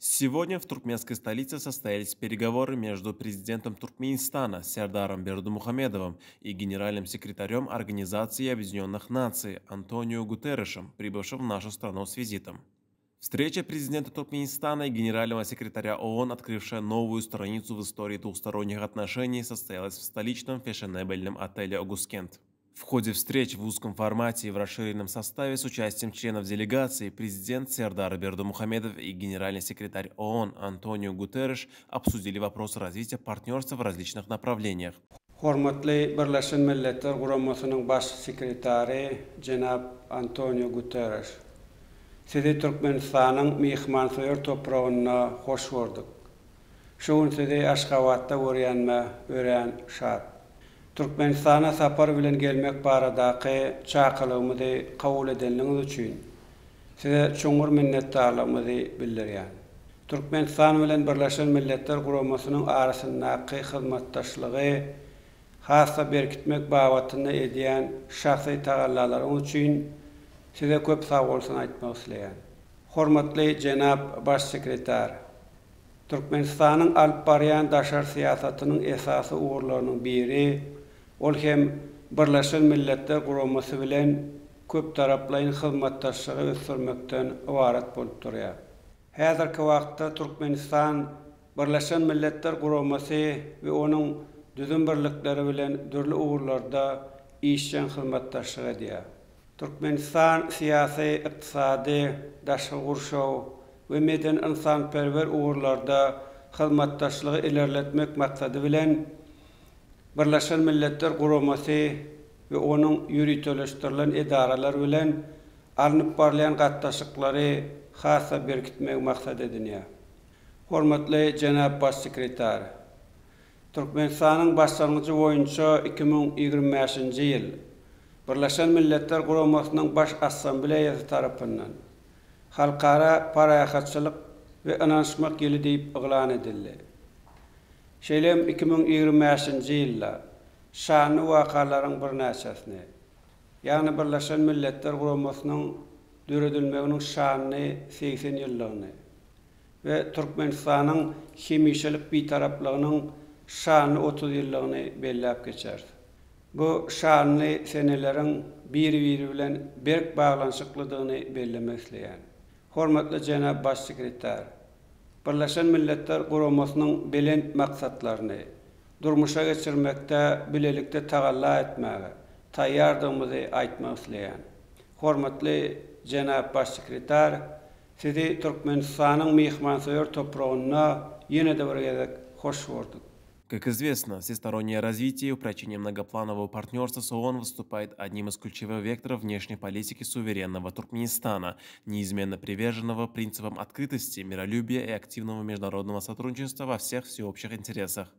Сегодня в туркменской столице состоялись переговоры между президентом Туркменистана Сердаром Бердымухамедовым и генеральным секретарем Организации Объединенных Наций Антонио Гутерришем, прибывшим в нашу страну с визитом. Встреча президента Туркменистана и генерального секретаря ООН, открывшая новую страницу в истории двусторонних отношений, состоялась в столичном фешенебельном отеле «Огузкент». В ходе встреч в узком формате и в расширенном составе с участием членов делегации президент Сердар Бердымухамедов и генеральный секретарь ООН Антонио Гутерриш обсудили вопрос развития партнерства в различных направлениях. Hormatly Birleşen Milletler Guramasynyň Baş sekretary jenap Antonio Guterreş! Sizi Türkmenistanyň myhmansöýer topragynda hoş gördük. Şu gün sizi Aşgabatda görýänime örän şat. Türkmenistana sapar bilen gelmek baradaky çakylygymyzy kabul edenligiňiz üçin Size çuňňur minnetdarlygymyzy bildirýän. Türkmenistan bilen Birleşen Milletler Guramasynyň arasyndaky hyzmatdaşlygy has-da berkitmek babatynda edýän şahsy tagallalaryňyz üçin Size köp sagbolsun aýtmak isleýän. Hormatly jenap Baş sekretar! Türkmenistanyň alyp barýan daşary syýasatynyň esasy ugurlarynyň biri, ol hem Birleşen Milletler Guramasy bilen köptaraplaýyn hyzmatdaşlygy ösdürmekden ybarat bolup durýar. Häzirki wagtda Türkmenistan Birleşen Milletler Guramasy we onuň düzüm birlikleri bilen dürli ugurlarda işjeň hyzmatdaşlyk edýär. Türkmenistan syýasy, ykdysady, daşky gurşaw we medeni-ynsanperwer ugurlarda hyzmatdaşlygy ilerletmek maksady bilen, Birleşen Milletler Guramasy we onuň ýöriteleşdirilen edaralary bilen alnyp barylýan gatnaşyklary has-da berkitmegi maksat edinýär. Hormatly jenap Baş sekretar! Türkmenistanyň başlangyjy boýunça 2025-nji ýyl Birleşen Milletler Guramasynyň Baş Assambleýasy tarapyndan Halkara parahatçylyk we ynanyşmak ýyly diýip yglan edildi. Şeýle hem 2025-nji ýylda şanly wakalaryň birnäçesini, ýagny Birleşen Milletler Guramasynyň döredilmeginiň şanly 80 ýyllygyny we Türkmenistanyň hemişelik Bitaraplygynyň şanly 30 ýyllygyny belläp geçeris. Bu şanly seneleriň bir-biri bilen berk baglanyşyklydygyny bellemek isleýän. Hormatly jenap Baş sekretar, Birleşen Milletler Guramasynyň belent maksatlaryny durmuşa geçirmekde bilelikde tagalla etmäge taýýardygymyzy aýtmak isleýän. Hormatly jenap Baş sekretar, Sizi Türkmenistanyň myhmansöýer topragynda ýene-de bir gezek hoş gördük. Как известно, всестороннее развитие и упрочение многопланового партнерства с ООН выступает одним из ключевых векторов внешней политики суверенного Туркменистана, неизменно приверженного принципам открытости, миролюбия и активного международного сотрудничества во всех всеобщих интересах.